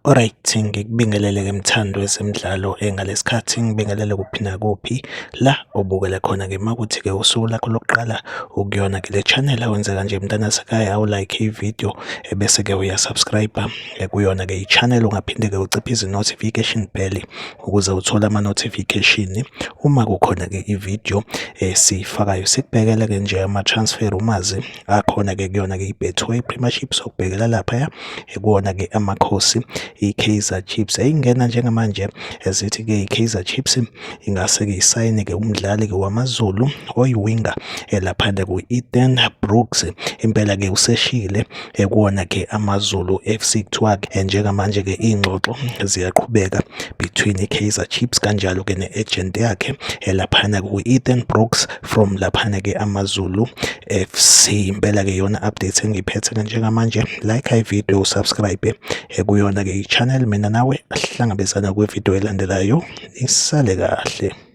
Alright, ngikubingelele-ke mthandi wezemidlalo ngalesikhathi ngibingelele kuphi nakuphi la obukele khona-ke makuthi-ke usuku lakho lokuqala ukuyona-ke le channel awenze kanje mntanasekhaya awulike i-video ebese-ke uya-subscribe kuyona-ke i-channel. Ungaphinde-ke uciphe i-notification bell ukuze uthole ama-notification uma kukhona-ke i-video esiyifakayo. Sikubhekele-ke nje ama-transfer umazi akhona-ke kuyona-ke i-Betway Premiership, sokubhekela laphaya kuwona-ke amakhosi i-Kaizer Chiefs eyingena njengamanje ezithi-ke i-Kaizer Chiefs ingase-ke isayine-ke umdlali-ke wamaZulu oyi-winger laphana ku-Ethan Brooks. Impela-ke useshile kuwona-ke AmaZulu FC. Kuthiwa-ke njengamanje-ke iy'ngxoxo ziyaqhubeka between i-Kaizer Chiefs kanjalo-ke ne-agent yakhe laphana ku-Ethan Brooks from laphana-ke AmaZulu FC. Impela-ke yona update engiyiphethe njengamanje. Like i-video, subscribe kuyona-ke i-channel. Mina nawe ahlangabezana kwi-video elandelayo. Nisale kahle.